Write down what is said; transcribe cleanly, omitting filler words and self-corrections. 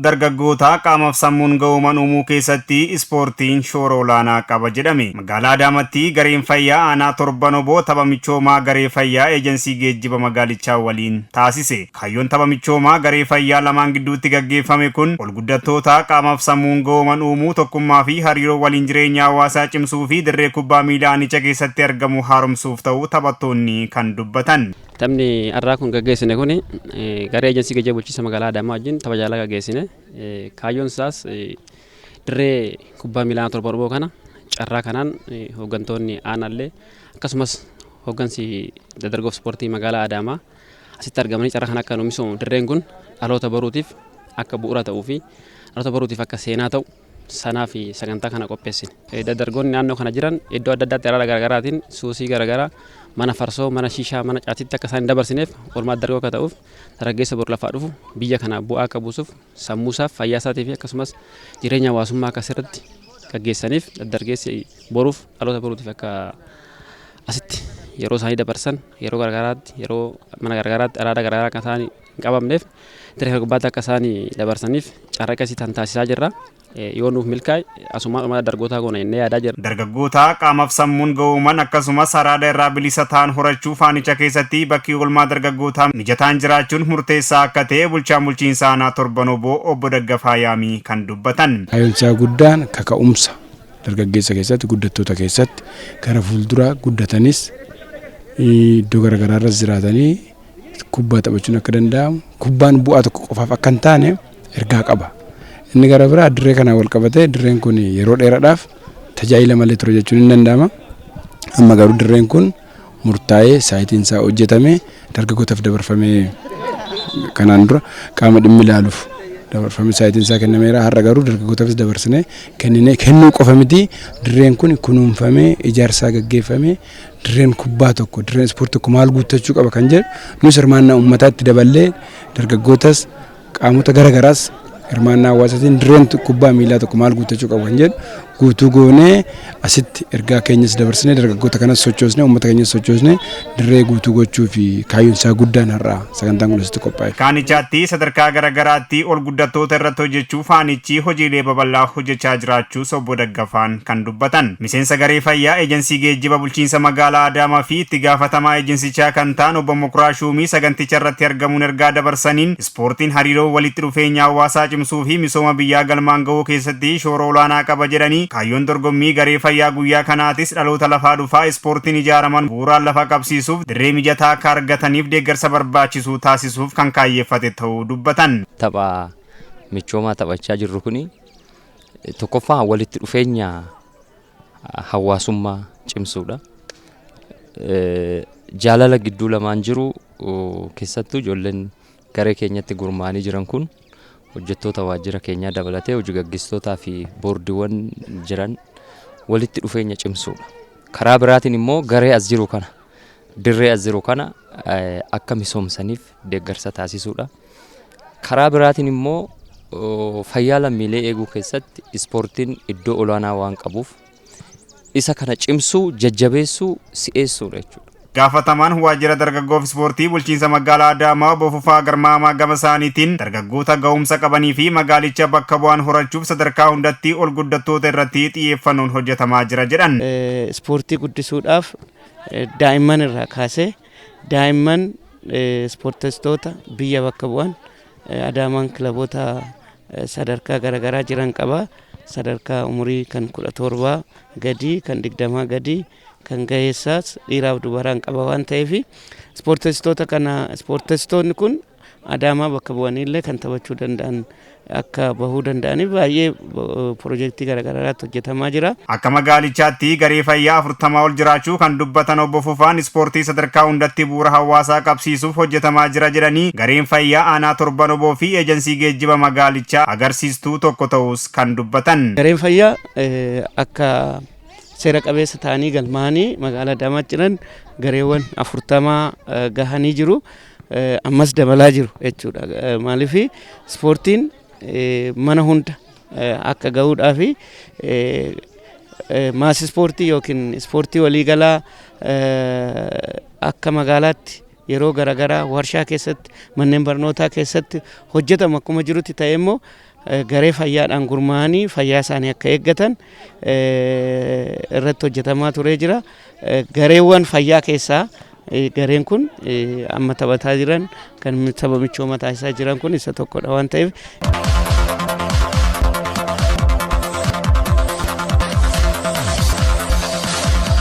Dargaggoota qaamaaf sammuun ga'ooman uumuu keessatti ispoortiin shoora olaanaa qaba jedhame. Magaalaa Adaamaatti gareen fayyaa aanaa Torban Oboo tapha michoomaa garee fayyaa eejansii geejjiba magaalichaa waliin taasise. Kaayyoon tapha michoomaa garee fayyaa lamaan gidduutti gaggeeffame kun ol guddattoota qaamaaf sammuun ga'ooman uumuu, tokkummaa fi hariiroo waliin jireenya hawaasaa cimsuu fi dirree kubbaa miilaa aanicha keessatti argamu haaromsuuf ta'uu taphattoonni kan dubbatan. Taphni har'aa kun gaggeessine kun garee eejansii geejjiba bulchiinsa magaalaa Adaamaa wajjin tapha jaalalaa gaggeessine. Kaayyoon isaas dirree kubbaa miilaa Torban Oboo kana carraa kanaan hooggantoonni aanaallee akkasumas hooggansi dargaggoo ispoortii magaalaa Adaamaa asitti argamanii carraa kana akka nu misoomu, dirreen kun dhaloota boruutiif akka bu'uura ta'uu fi dhaloota boruutiif akka seenaa ta'u sanaa fi sagantaa kana qopheessine. Dargaggoonni naannoo kana jiran iddoo adda addaatti araada garaagaraatiin suusii garaagaraa, mana farsoo, mana shiishaa, mana caatiitti akka isaan hin dabarsineef, oolmaa dargaggoo akka ta'uuf, dargaggeessa boru lafaa dhufu biyya kana bu'aa akka buusuuf, sammuusaaf, fayyaa isaatii fi akkasumas jireenya hawaasummaa akka sirriitti gaggeessaniif, dargaggeessi boruuf, dhaloota boruutiif akka asitti yeroo isaanii dabarsan, yeroo garaagaraatti, yeroo mana garaagaraatti araada garaagaraa akka isaan hin qabamneef, dirree kana gubbaatti akka isaan dabarsaniif carraa akkasii tan taasisaa jirra. Yoo nuuf milkaa'e asumaan uummata dargaggootaa goona jennee yaadaa jirra. Dargaggoota qaamaaf sammuun ga'ooman akkasumas araada irraa bilisa ta'an horachuuf aanicha keessatti bakki oolmaa dargaggootaa mijataan jiraachuun murteessaa akka ta'e bulchaan bulchiinsa aanaa Torban Oboo obbo Daggafaa Yaamii kan dubbatan. Kaayyoon isaa guddaan kaka'umsa dargaggeessa keessatti, guddattoota keessatti, gara fuulduraa guddatanis iddoo garaagaraa irras jiraatanii kubbaa taphachuun akka danda'amu, kubbaan bu'aa tokko qofaaf akka hin taane ergaa qaba. Inni gara biraa dirree kanaan wal qabatee, dirreen kun yeroo dheeraadhaaf tajaajila malee ture jechuun hin danda'ama. Amma garuu dirreen kun murtaa'ee, saayitiin isaa hojjetamee, dargaggootaaf dabarfamee, kanaan dura qaama dhimmi ilaaluuf dabarfamee saayitiin isaa kennameera. Har'a garuu dargaggootaafis dabarsinee kenninee, kennuu qofa miti, dirreen kun kunuunfamee, ijaarsaa gaggeeffamee, dirreen kubbaa tokko, dirreen ispoortii tokko maal guuttachuu qaba kan jedhu nus hirmaannaa uummataatti daballee, dargaggootas qaamota garagaraas hirmaannaa hawaasaatiin dirreen kubbaa miilaa tokko maal guuttachuu qaba kan jedhu guutuu goonee, asitti ergaa keenyas dabarsinee, dargaggoota kanas sochoosnee, uummata keenyas sochoosnee, dirree guutuu gochuu fi kaayyoon isaa guddaan har'a sagantaan kun asitti qophaa'e. Aanichaatti sadarkaa garaagaraatti ol guddattoota irratti hojjechuuf aanichi hojiilee babal'aa hojjechaa jiraachuus obbo Daggafaan kan dubbatan. Miseensa garee fayyaa eejansii geejjiba bulchiinsa magaalaa Adaamaa fi itti gaafatamaa eejansichaa kan ta'an obbo Mokuraa Shuumii saganticha irratti argamuun ergaa dabarsaniin, ispoortiin hariiroo walitti dhufeenya hawaasaa cimsuu fi misooma biyyaa galmaan ga'uu keessatti shoora olaanaa qaba jedhanii, kaayyoon dorgommii garee fayyaa guyyaa kanaatis dhaloota lafaa dhufaa ispoortiin ijaaraman bu'uuraan lafa qabsiisuuf, dirree mijataa akka argataniif deeggarsa barbaachisuu taasisuuf kan kaayyeeffate ta'uu dubbatan. Tapha michoomaa taphachaa jirru kuni tokkoffaa walitti dhufeenya hawaasummaa cimsuudha. Jaalala gidduu lamaan jiru, keessattuu ijoolleen garee keenyatti gurmaa'anii jiran kun hojjettoota waajjira keenyaa dabalatee hojii gaggeessitootaa fi boordiiwwan jiran walitti dhufeenya cimsuudha. Karaa biraatiin immoo garee as jiru kana, dirree as jiru kana akka misoomsaniif deeggarsa taasisuudha. Karaa biraatiin immoo fayyaa lammiilee eeguu keessatti ispoortiin iddoo olaanaa waan qabuuf isa kana cimsuu, jajjabeessuu, si'eessuudha jechuudha. Gaafatamaan waajjira dargaggoof ispoortii bulchiinsa magaalaa Adaamaa obbo Fufaa Garmaamaa gama isaaniitiin, dargaggoota ga'umsa qabanii fi magaalicha bakka bu'an horachuuf sadarkaa hundatti ol guddattoota irratti xiyyeeffannoon hojjetamaa jira jedhan. Ispoortii guddisuudhaaf daa'imman irraa kaasee, daa'imman ispoortistoota biyya bakka bu'an, Adaamaan kilaboota sadarkaa garaagaraa jiran qaba. Sadarkaa umurii kan 17 gadii, kan 20 gadii, kan gaheessaas dhiiraaf dubaraan qaba waan ta'eef, ispoortistoota kana, ispoortistoonni kun Adaamaa bakka bu'anii illee kan taphachuu danda'an akka bahuu danda'aniif baay'ee piroojeektii garaagaraatti hojjetamaa jira. Akka magaalichaatti garee fayyaa 40 ol jiraachuu kan dubbatan obbo Fufaan, ispoortii sadarkaa hundatti bu'uura hawaasaa qabsiisuuf hojjetamaa jira jedhanii, gareen fayyaa aanaa Torban Oboo fi eejansii geejjiba magaalichaa agarsiistuu tokko ta'us kan dubbatan. Gareen fayyaa akka seera qabeessa ta'anii galmaa'anii magaalaa Adaamaa jiran gareewwan 40 gahanii jiru. Ammas dabalaa jiru jechuudha. Maaliif, ispoortiin mana hunda akka gahuudhaa fi mass ispoortii yookiin ispoortii waliigalaa akka magaalaatti yeroo garaagaraa warshaa keessatti, manneen barnootaa keessatti hojjetamu akkuma jirutti ta'e immoo garee fayyaadhaan gurmaa'anii fayyaa isaanii akka eeggatan irratti hojjetamaa turee jira. Gareewwan fayyaa keessaa gareen kun amma taphataa jiran, kan tapha michooma taasisaa jiran kun isa tokkodha waan ta'eef.